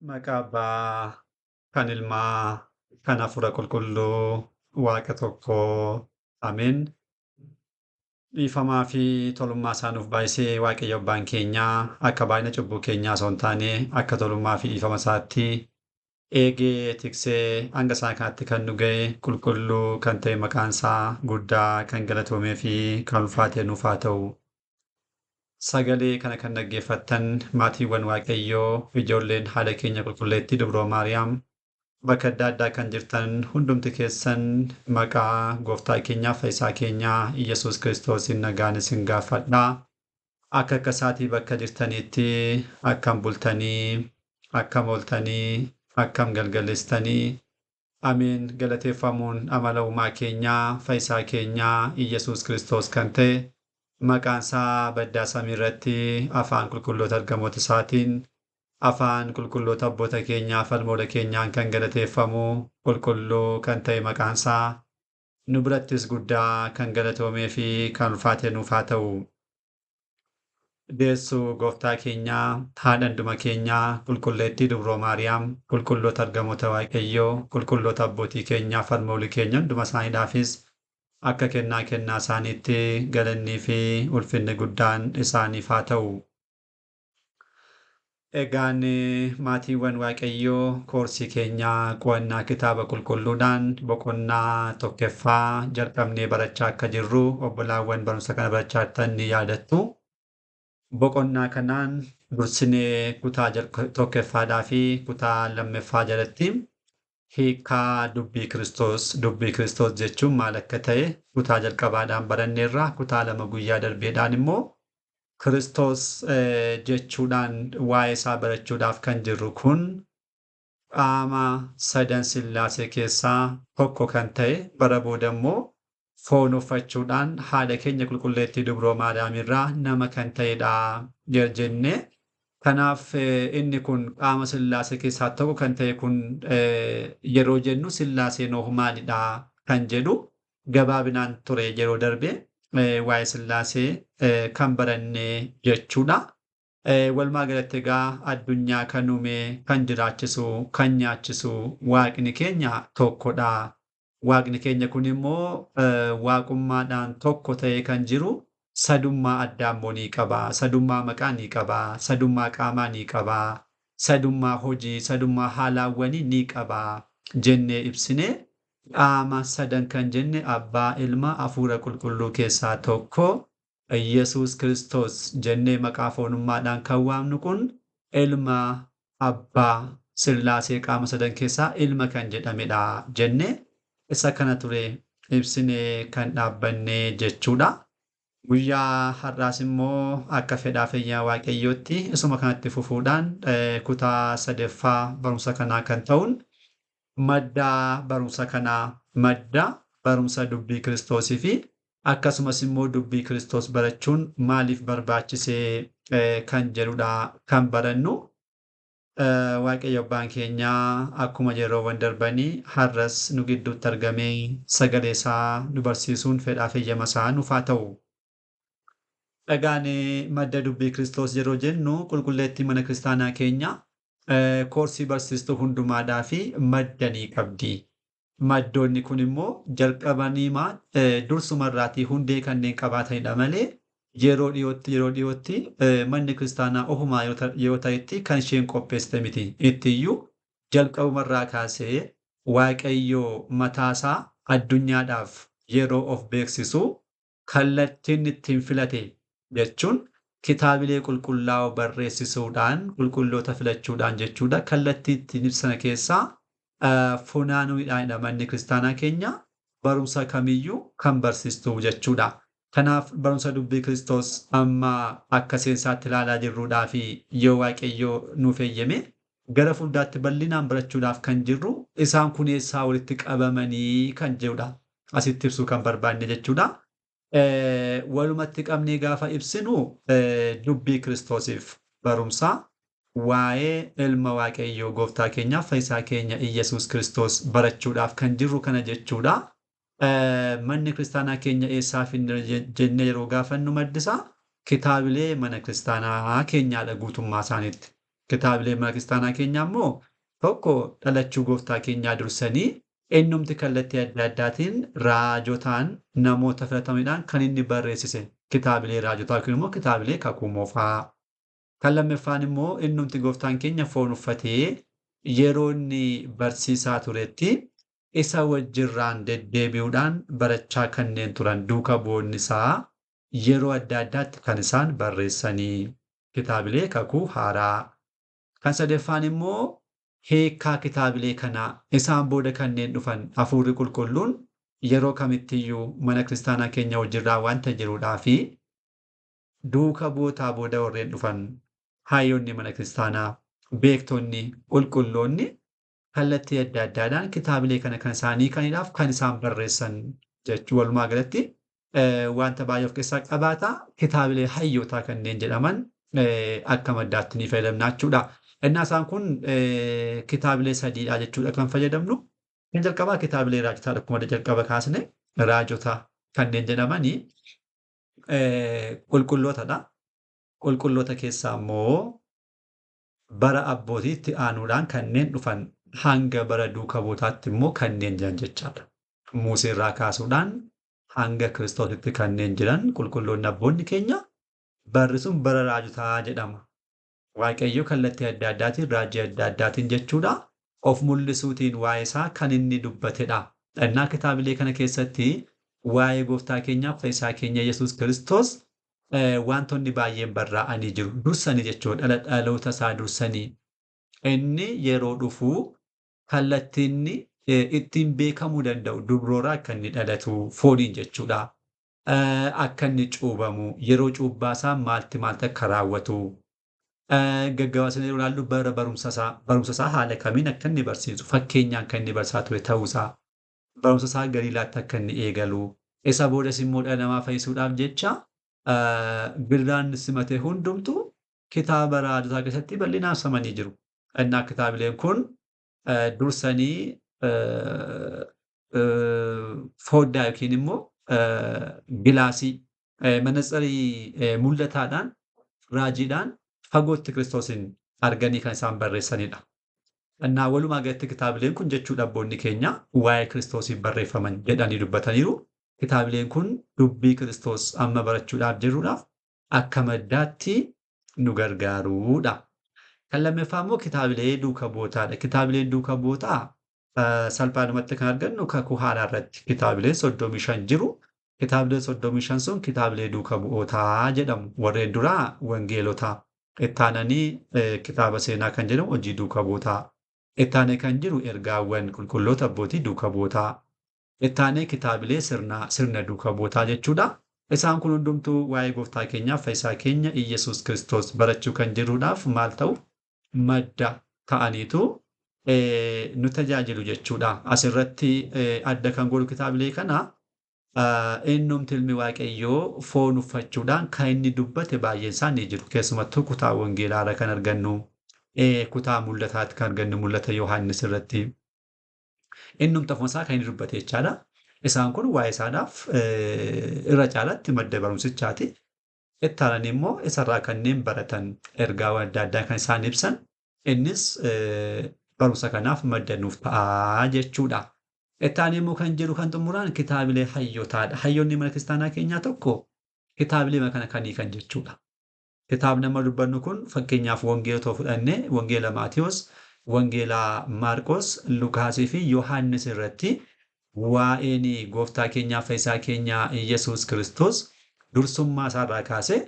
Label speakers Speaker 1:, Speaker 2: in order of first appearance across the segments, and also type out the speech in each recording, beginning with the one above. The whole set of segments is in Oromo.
Speaker 1: Maqaa Abbaa, kan Ilmaa, kan Hafuura Qulqulluu, Waaqa tokkoo. Ameen. Dhiifamaa fi tolummaa isaa nuuf baay'isee Waaqayyo Abbaan keenyaa akka baay'ina cubbuu keenyaa osoo hin taane akka tolummaa fi dhiifama isaatti eegee tiksee hanga isaa kanatti kan nu ga'e qulqulluu kan ta'e maqaan isaa guddaa kan galatoomee fi kan ulfaate nuuf haa ta'u. Sagalee kana kan dhaggeeffattan maatiiwwan Waaqayyoo, ijoolleen haadha keenya qulqulleettii Dubroo Maariyaam, bakka adda addaa kan jirtan hundumti keessan maqaa gooftaa keenyaa fayyisaa keenyaa Iyyasuus Kiristoosiin nagaan isin gaafadha. Akka akka isaatii bakka jirtanitti akkam bultanii, akkam ooltanii, akkam galgaleessitanii. Ameen. Galateeffamuun amala uumaa keenyaa fayyisaa keenyaa Iyyasuus Kiristoos kan ta'e maqaan isaa baddaa samii irratti afaan qulqulloota ergamoota isaatiin afaan qulqulloota abboota keenyaa falmoota keenyaan kan galateeffamu qulqulluu kan ta'e maqaan isaa nu birattis guddaa kan galatoomee fi kan ulfaate nuuf haa ta'u. Deessuu gooftaa keenyaa haadha hunduma keenyaa qulqulleettii Dubroo Maariyaam, qulqulloota ergamoota Waaqayyoo, qulqulloota abbootii keenyaa falmoolii keenya hunduma isaaniidhaafis akka kennaa kennaa isaaniitti galannii fi ulfinni guddaan isaaniif haa ta'u. Egaan maatiiwwan Waaqayyoo, koorsii keenyaa qo'annaa kitaaba qulqulluudhaan boqonnaa tokkoffaa jalqabnee barachaa akka jirru obbolaawwan barumsa kana barachaa jirtan ni yaadattu. Boqonnaa kanaan dursinee kutaa tokkoffaadhaa fi kutaa lammaffaa jalatti hiikaa dubbii Kiristoos, dubbii Kiristoos jechuun maal akka ta'e kutaa jalqabaadhaan baranneerra. Kutaa lama guyyaa darbeedhaan immoo Kiristoos jechuudhaan waa'ee isaa barachuudhaaf kan jirru kun qaama sadan Sillaasee keessaa tokko kan ta'e bara booda immoo foon uffachuudhaan haadha keenya qulqulleettii Dubroo Maariyaam irraa nama kan ta'edha jenne. Kanaaf inni kun qaama Sillaasee keessaa tokko kan ta'e kun yeroo jennu Sillaaseen hoo maalidha kan jedhu gabaabinaan ture yeroo darbe waa'ee Sillaasee kan baranne jechuudha. Walumaa galatti egaa addunyaa kan uume, kan jiraachisu, kan nyaachisu Waaqni keenya tokkodha. Waaqni keenya kun immoo waaqummaadhaan tokko ta'ee kan jiru sadummaa addaa immoo ni qaba. Sadummaa maqaa ni qaba. Sadummaa qaamaa ni qaba. Sadummaa hojii, sadummaa haalaawwanii ni qaba jennee ibsine. Qaama sadan kan jenne Abbaa, Ilma, Hafuura Qulqulluu keessaa tokko Yesuus Kiristoos jennee maqaa foonummaadhaan kan waamnu kun ilma Abbaa Sillaasee qaama sadan keessaa ilma kan jedhamedha jenne isa kana ture ibsinee kan dhaabbanne jechuudha. Guyyaa har'aas immoo akka fedhaa fayyaa Waaqayyootti isuma kanatti fufuudhaan kutaa sadaffaa barumsa kanaa kan ta'uun madda barumsa kanaa, madda barumsa dubbii Kiristoosii fi akkasumas immoo dubbii Kiristoos barachuun maaliif barbaachisee kan jedhudha kan barannu. Waaqayyo Abbaan keenyaa akkuma yeroowwan darbanii har'as nu gidduutti argamee sagalee isaa nu barsiisuun fedhaa fayyama isaa nuuf haa ta'u. Dhagaan madda dubbii Kiristoos yeroo jennu qulqulleettii mana kiristaanaa keenya koorsii barsiistuu hundumaadhaa fi madda ni qabdi. Maddoonni kun immoo jalqabanii dursumarraatii hundee kanneen qabaatanidha malee yeroo dhiyootti manni kiristaanaa ofumaa yoo ta'etti kan isheen qopheessite miti. Ittiyyuu jalqabumarraa kaasee Waaqayyo mataasaa addunyaadhaaf yeroo of beeksisu kallattiin ittiin filate jechuun kitaabilee qulqullaa'oo barreessisuudhaan qulqulloota filachuudhaan jechuudha. Kallattii ittiin ibsana keessaa funaanuudhaanidha manni kiristaanaa keenya barumsa kamiyyuu kan barsiistu jechuudha. Kanaaf barumsa dubbii Kiristoos amma akka seensaatti ilaalaa jirruudhaa fi yoo Waaqayyo nuuf eeyyame gara fuulduraatti bal'inaan barachuudhaaf kan jirru isaan kun eessaa walitti qabamanii kan jedhudha. Asitti ibsuu kan barbaanne jechuudha. Walumatti qabnee gaafa ibsinu dubbii Kiristoosiif barumsa waa'ee ilma Waaqayyoo gooftaa keenyaaf fayyisaa keenya Iyyasuus Kiristoos barachuudhaaf kan jirru kana jechuudha. Manni kiristaanaa keenya eessaa finne jennee yeroo gaafannu maddisa kitaabilee mana kiristaanaa keenyaadha guutummaa isaaniitti. Kitaabileen mana kiristaanaa keenyaa immoo tokko dhalachuu gooftaa keenyaa dursanii innumti kallattii adda addaatiin raajotaan namoota filatamaniidhaan kan inni barreessise kitaabilee raajotaa yookiin immoo kitaabilee kakuu moofaa. Kan lammaffaan immoo innumti gooftaan keenya foon uffatee yeroo inni barsiisaa turetti isa wajjirraan deddeebi'uudhaan barachaa kanneen turan duuka bu'oonni isaa yeroo adda addaatti kan isaan barreessanii kitaabilee kakuu haaraa. Kan sadaffaan immoo hiikkaa kitaabilee kanaa isaan booda kanneen dhufan hafuurri qulqulluun yeroo kamittiyyuu mana kiristaanaa keenya wajjirraa wanta jiruudhaa fi duuka bu'ootaa booda warreen dhufan hayyoonni mana kiristaanaa, beektonni, qulqulloonni kallattii adda addaadhaan kitaabilee kana kan isaanii kaniidhaaf kan isaan barreessan jechuu walumaa galatti wanta baay'ee of keessaa qabaata. Kitaabilee hayyootaa kanneen jedhaman akka maddaatti ni fayyadamna jechuudha. Innaa isaan kun kitaabilee sadiidha jechuudha kan fayyadamnu. Kan jalqabaa kitaabilee raajotaa akkuma jalqaba kaasne raajota kanneen jedhamanii qulqullootadha. Qulqulloota keessaa immoo bara abbootiitti aanuudhaan kanneen dhufan hanga bara duuka bu'ootaatti immoo kanneen jiran jechaadha. Museerraa kaasuudhaan hanga Kiristoositti kanneen jiran qulqulloonni abboonni keenya barri sun bara raajotaa jedhama. Waaqayyo kallattii adda addaatiin raajii adda addaatiin jechuudha. Of mul'isuutiin waa'ee isaa kan inni dubbatedha. Innaa kitaabilee kana keessatti waa'ee gooftaa keenyaaf fayyisaa keenya Yesuus Kiristoos wantoonni baay'een barraa'anii jiru. Dursanii jechuudha. Dhaloota isaa dursanii. Inni yeroo dhufu kallattiin ittiin beekamuu danda'u dubroorraa akka inni dhalatu fooniin jechuudha. Akka inni cuubamu yeroo cuubbaa isaa maalti maalti akka raawwatu gaggabaabsinee yeroo ilaallu bara barumsa isaa haala kamiin akka inni barsiisu fakkeenyaan kan inni barsiisaa ture ta'uusaa barumsa isaa Galiilaatti akka inni eegalu isa boodas immoo dhala namaa fayyisuudhaaf jecha gidiraan simate hundumtuu kitaaba raajotaa keessatti bal'inaan ibsamanii jiru. Innaa kitaabileen kun dursanii foddaa yookiin immoo gilaasii manatsarii mul'ataadhaan raajiidhaan fagootti Kiristoosin arganii kan isaan barreessanidha. Innaa walumaa galatti kitaabileen kun jechuudha abboonni keenya waa'ee Kiristoosiif barreeffaman jedhanii dubbataniiru. Kitaabileen kun dubbii Kiristoos amma barachuudhaaf jirruudhaaf akka maddaatti nu gargaaruudha. Kan lammaffaa immoo kitaabilee duuka bu'ootaadha. Kitaabileen duuka bu'ootaa salphaadhumatti kan argannu kakuu haaraa irratti kitaabileen 35 jiru. Kitaabileen 35 sun kitaabilee duuka bu'ootaa jedhamu. Warreen duraa wangeelotaa. Itti aananii kitaaba seenaa kan jedhamu hojii duuka bu'ootaa. Itti aanee kan jiru ergaawwan qulqulloota abbootii duuka bu'ootaa. Itti aanee kitaabilee sirna duuka bu'ootaa jechuudha. Isaan kun hundumtuu waa'ee gooftaa keenyaaf fayyisaa keenya Iyyasuus Kiristoos barachuu kan jirruudhaaf maal ta'u madda ta'aniitu nu tajaajilu jechuudha. Asirratti adda kan godhu kitaabilee kana innumti ilmi Waaqayyoo foon uffachuudhaan kan inni dubbate baay'een isaa ni jiru. Keessumattuu kutaa wangeelaa irra kan argannu, kutaa mul'ataatti kan argannu mul'ata Yohaannis irratti. Innumti afaan isaa kan inni dubbate jechaadha. Isaan kun waa'ee isaadhaaf irra caalaatti madda barumsichaati. Itti aananii immoo isarraa kanneen baratan ergaawwan adda addaa kan isaan ibsan innis barumsa kanaaf madda nuuf ta'a jechuudha. Itti aanee immoo kan jiru kan xumuraan kitaabilee hayyootaadha. Hayyoonni mana kiristaanaa keenyaa tokko kitaabilee kana kan hiikan jechuudha. Kitaabni amma dubbannu kun fakkeenyaaf wangeela fudhannee wangeela Maatiyos, wangeela Maarqos, Lukaasii fi Yohaannis irratti waa'een gooftaa keenyaa fayyisaa keenya Iyyasuus Kiristoos dursummaa isaarraa kaasee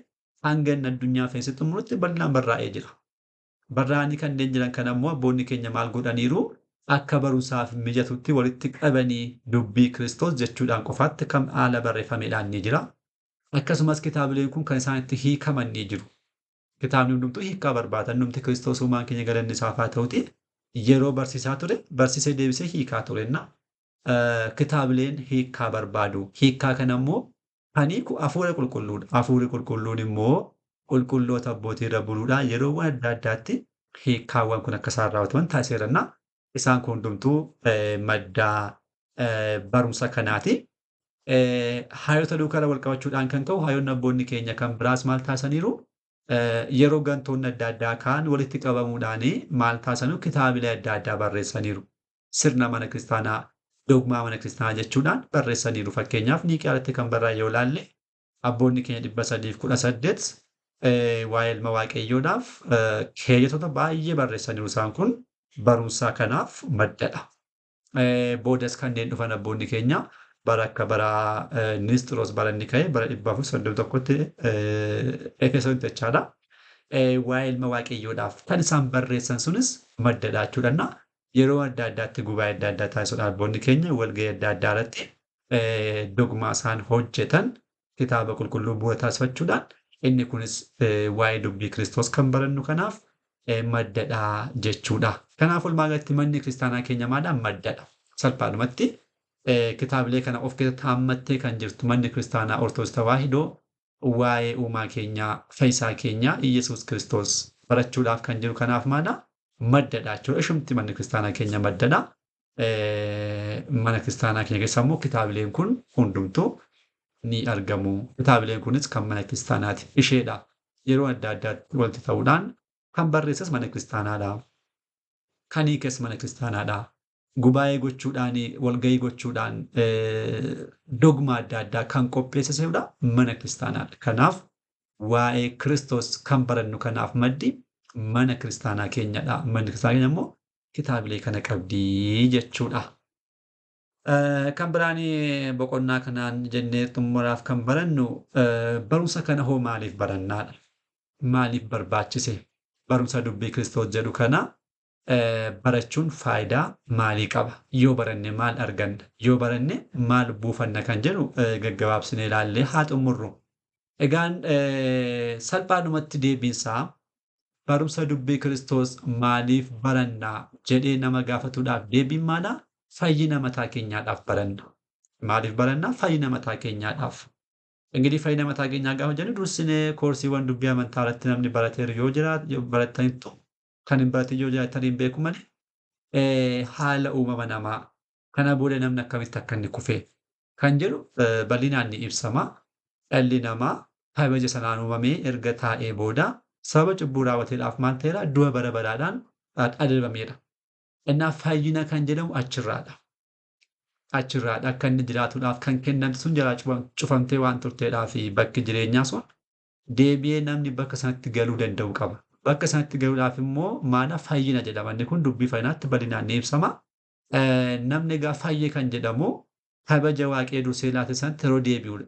Speaker 1: hanga inni addunyaa fayyisee xumurutti bal'inaan barraa'ee jira. Barraa'anii kanneen jiran kana immoo abboonni keenya maal godhaniiru? Akka barumsaaf mijatutti walitti qabanii dubbii Kiristoos jechuudhaan qofaatti kan haala barreeffameedhaan ni jira. Akkasumas kitaabileen kun kan isaan itti hiikaman ni jiru. Kitaabni hundumtuu hiikkaa barbaada. Hundumti Kiristoos uumaan keenya galanni isaaf haa ta'uti. Yeroo barsiisaa ture barsiisee deebisee hiikaa turenna. Kitaabileen hiikkaa barbaadu. Hiikkaa kana immoo kan hiiku hafuura qulqulluudha. Hafuurri qulqulluun immoo qulqulloota abbootii irra buluudhaan yeroowwan adda addaatti hiikkaawwan kun akka isaan raawwataman taasiseera. Isaan kun hundumtuu madda barumsa kanaati. Hayyoota duukaa wal qabachuudhaan kan ka'u hayyoonni abboonni keenya kan biraas maal taasisaniiru? Yeroo gantoonni adda addaa ka'an walitti qabamuudhaan maal taasisanu kitaabilee adda addaa barreessaniiru. Sirna mana kiristaanaa, dogmaa mana kiristaanaa jechuudhaan barreessaniiru. Fakkeenyaaf Niiqiyaatti kan barraa'e yoo ilaalle abboonni keenya 318 waa'ee ilma waaqayyoodhaaf keeyyatoota baay'ee barreessaniiru. Isaan kun barumsa kanaaf maddadha. Boodas kanneen dhufan abboonni keenya bara akka bara Nisxiroos bara inni ka'e bara 431tti Efesoonitti jechaadha. Waa'ee ilma waaqayyoodhaaf kan isaan barreessan sunis maddadha jechuudha. Yeroo adda addaatti gubaa'ee adda addaa taasisuudhaan abboonni keenya walga'ii adda addaa irratti dogmaa isaan hojjetan kitaaba qulqulluu bu'uura taasifachuudhaan inni kunis waa'ee dubbii Kiristoos kan barannu kanaaf maddadha jechuudha. Kanaaf walumaa galatti manni kiristaanaa keenya maadhaa maddadha. Salphaadhumatti kitaabilee kana of keessatti haammattee kan jirtu manni kiristaanaa Ortodoksii Tawaahidoo waa'ee uumaa keenyaa, fayyisaa keenyaa Iyyasuus Kiristoos barachuudhaaf kan jiru kanaaf maadhaa maddadha jechuudha. Ishumti manni kiristaanaa keenya maddadha. Mana kiristaanaa keenya keessa immoo kitaabileen kun hundumtuu ni argamu. Kitaabileen kunis kan mana kiristaanaati. Isheedha. Yeroo adda addaatti walitti ta'uudhaan kan barreessas mana kiristaanaadha. Kan hiikes mana kiristaanaadha. Gubaa'ee gochuudhaan, walgahii gochuudhaan dogma adda addaa kan qopheessisedha mana kiristaanaadha. Kanaaf waa'ee Kiristoos kan barannu kanaaf maddi mana kiristaanaa keenyadha. Manni kiristaanaa keenya immoo kitaabilee kana qabdi jechuudha. Kan biraan boqonnaa kanaan jennee xumuraaf kan barannu barumsa kana hoo maaliif barannaadha? Maaliif barbaachise? Barumsa dubbii Kiristoos jedhu kana barachuun faayidaa maalii qaba? Yoo baranne maal arganna? Yoo baranne maal buufanna kan jedhu gaggabaabsinee ilaallee haa xumurru. Egaan salphaadhumatti deebiinsaa barumsa dubbii Kiristoos maaliif barannaa jedhee nama gaafatuudhaaf deebiin maalaa? Fayyina mataa keenyaadhaaf baranna. Maaliif barannaa? Fayyina mataa keenyaadhaaf. Ingidihi fayyina mataa keenyaa gaafa jennu dursinee koorsiiwwan dubbii amantaa irratti namni barateeru yoo jiraate barattanittu kan hin baratin yoo jiraatan hin beeku malee haala uumama namaa kana booda namni akkamitti akka inni kufe kan jedhu bal'inaan ni ibsama. Dhalli namaa kabaja sanaan uumamee erga taa'ee booda sababa cubbuu raawwateedhaaf maal ta'eera? Du'a bara baraadhaan adabameera. Innaa fayyina kan jedhamu achirraadha. Achirraadha akka inni jiraatuudhaaf kan kennamte sun jalaa cufamtee waan turteedhaa fi bakki jireenyaa sun deebi'ee namni bakka sanatti galuu danda'u qaba. Bakka sanatti galuudhaaf immoo maana fayyina jedhama. Inni kun dubbii fayyinaatti bal'inaan ni ibsama. Namni egaa fayye kan jedhamu kabaja waaqee dursee laate sanatti yeroo deebi'udha.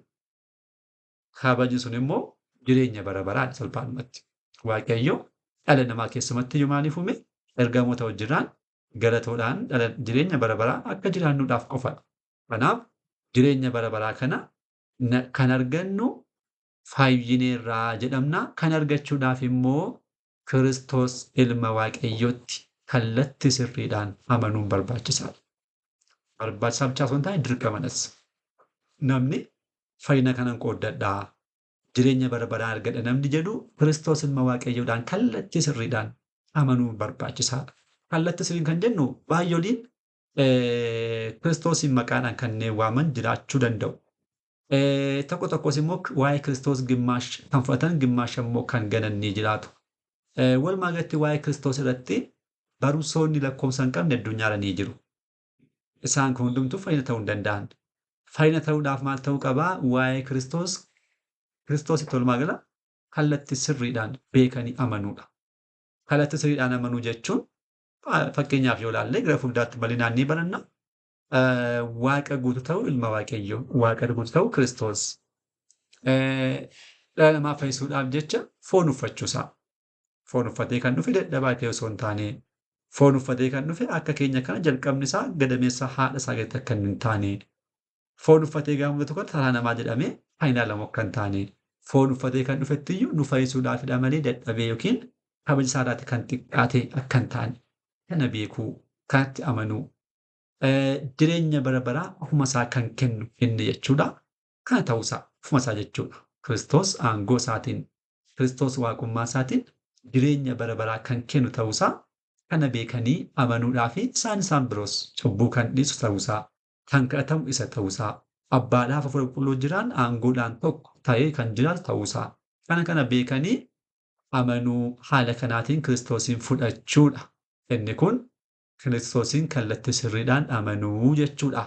Speaker 1: Kabajni sun immoo jireenya bara baraadha salphaadhumatti. Waaqayyo dhala namaa keessumatti iyyuu maaliif uume? Ergamoota wajjirraan galatoodhaan jireenya bara baraa akka jiraannuudhaaf qofadha. Kanaaf jireenya bara baraa kana kan argannu fayyineerraa jedhamna. Kan argachuudhaaf immoo Kiristoos ilma Waaqayyootti kallattii sirriidhaan amanuun barbaachisaadha. Barbaachisaa bichaa osoo hin taane dirqamadhas. Namni fayyina kanan qooddadhaa jireenya bara baraa argadha namni jedhu Kiristoos ilma Waaqayyoodhaan kallattii sirriidhaan amanuun barbaachisaadha. Kallattii sirriin kan jennu baay'ooliin Kiristoosiin maqaadhaan kanneen waaman jiraachuu danda'u. Tokko tokkos immoo waa'ee Kiristoos gimmaash kan fudhatan gimmaash immoo kan ganan ni jiraatu. Walumaa galatti waa'ee Kiristoos irratti barumsoonni lakkoofsa hin qabne addunyaarra ni jiru. Isaan kun hundumtuu fayyina ta'uu hin danda'an. Fayyina ta'uudhaaf maal ta'uu qabaa? Waa'ee Kiristoos Kiristoositti walumaa gala kallattii sirriidhaan beekanii amanuudha. Kallattii sirriidhaan amanuu jechuun fakkeenyaaf yoo ilaalle gara fuulduraatti bal'inaan ni baranna. Waaqa guutuu ta'uu ilma Waaqayyoo, Waaqa guutuu ta'uu Kiristoos. Dhala namaa fayyisuudhaaf jecha foon uffachuusaa. Foon uffatee kan dhufe dadhabaa ta'e osoo hin taane, foon uffatee kan dhufe akka keenya kana jalqabni isaa gadameessa haadha isaa gaditti akka hin taane, foon uffatee gaafa mul'atu kan taraa namaa jedhamee kan ilaalamu akka hin taane, foon uffatee kan dhufetti iyyuu nu fayyisuudhaafidha malee dadhabee yookiin kabaja isaarraati kan xiqqaate akka hin taane kana beekuu, kanatti amanuu, jireenya bara baraa ofuma isaa kan kennu inni jechuudha. Kana ta'uusaa ofuma isaa jechuudha. Kiristoos aangoo isaatiin, Kiristoos waaqummaa isaatiin jireenya bara baraa kan kennu ta'uusaa kana beekanii amanuudhaa fi isaan isaan biroos cubbuu kan dhiisu ta'uusaa, kan kadhatamu isa ta'uusaa, abbaadhaaf hafuura qulqulluu jiraan aangoodhaan tokko ta'ee kan jiraatu ta'uusaa kana kana beekanii Amanuu haala kanaatiin Kiristoosiin fudhachuudha. Inni kun Kiristoosiin kallattii sirriidhaan amanuu jechuudha.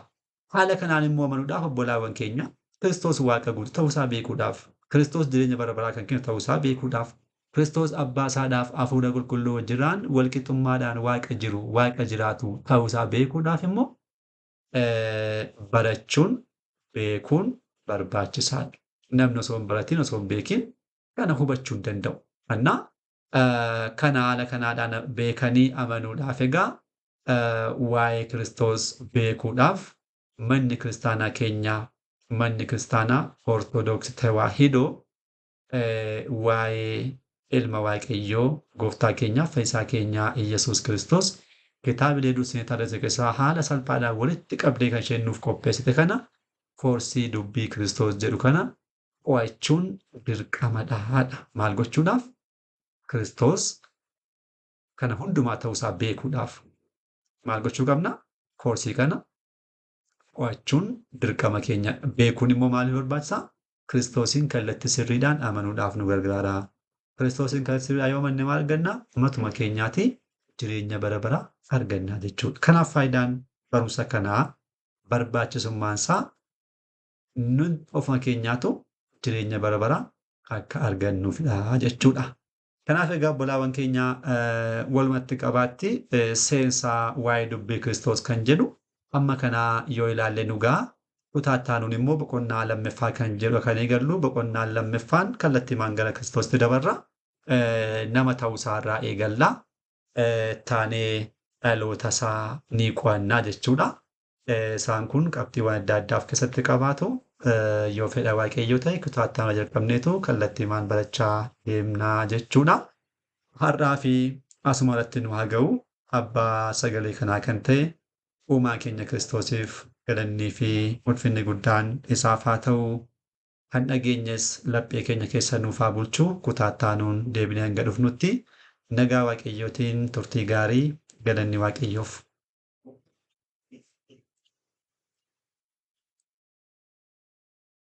Speaker 1: Haala kanaan immoo amanuudhaaf obbolaawwan keenya Kiristoos Waaqa guutuu ta'uusaa beekuudhaaf, Kiristoos jireenya bara baraa kan kennu ta'uusaa beekuudhaaf, Kiristoos abbaa isaadhaaf hafuura qulqulluu wajjiraan walqixxummaadhaan Waaqa jiru, Waaqa jiraatu ta'uusaa beekuudhaaf immoo barachuun beekuun barbaachisaadha. Namni osoo hin baratiin osoo hin beekin kana hubachuu hin danda'u. Kannaa kana haala kanaadhaan beekanii amanuudhaaf egaa waa'ee Kiristoos beekuudhaaf manni kiristaanaa keenyaa manni kiristaanaa Ortodoksii Tewaahidoo waa'ee ilma Waaqayyoo gooftaa keenyaa fayyisaa keenyaa Iyyasuus Kiristoos kitaabilee dursinee tarreessine keessaa haala salphaadhaan walitti qabdee kan isheen nuuf qopheessite kana koorsii dubbii Kiristoos jedhu kana qo'achuun dirqamadha. Maal gochuudhaaf? Kiristoos kana hundumaa ta'uusaa beekuudhaaf maal gochuu qabna? Koorsii kana qo'achuun dirqama keenya. Beekuun immoo maaliif barbaachisaa? Kiristoosiin kallattii sirriidhaan amanuudhaaf nu gargaara. Kiristoosiin kallattii sirriidhaan yoo amanne maal arganna? Matuma keenyaatii jireenya bara baraa arganna jechuudha. Kanaaf faayidaan barumsa kanaa barbaachisummaan isaa nun ofuma keenyaatu jireenya bara baraa akka argannuufidha jechuudha. Kanaaf egaa obbolaawwan keenya walumatti qabaatti seensaa waa'ee dubbii Kiristoos kan jedhu amma kanaa yoo ilaalle nu ga'a. Kutaa itti aanuun immoo boqonnaa lammaffaa kan jedhu kan eegallu boqonnaan lammaffaan kallattiimaan gara Kiristoositti dabarra. Nama ta'uusaa irraa eegalla. Taanee dhaloota isaa ni qo'annaa jechuudha. Isaan kun qabxiiwwan adda addaa of keessatti qabaatu. Yoo fedha Waaqayyoo ta'e kutaa itti aanu jalqabneetu kallattiimaan barachaa deemnaa jechuudha. Har'aa fi asuma irratti nu haa ga'u. Abbaa sagalee kanaa kan ta'e uumaa keenya Kiristoosiif galannii fi ulfinni guddaan isaaf haa ta'u. Kan dhageenyes laphee keenya keessa nuuf haa bulchu. Kutaa itti aanuun deebinee hanga dhufnutti nagaa Waaqayyootiin turtii gaarii galanni Waaqayyoof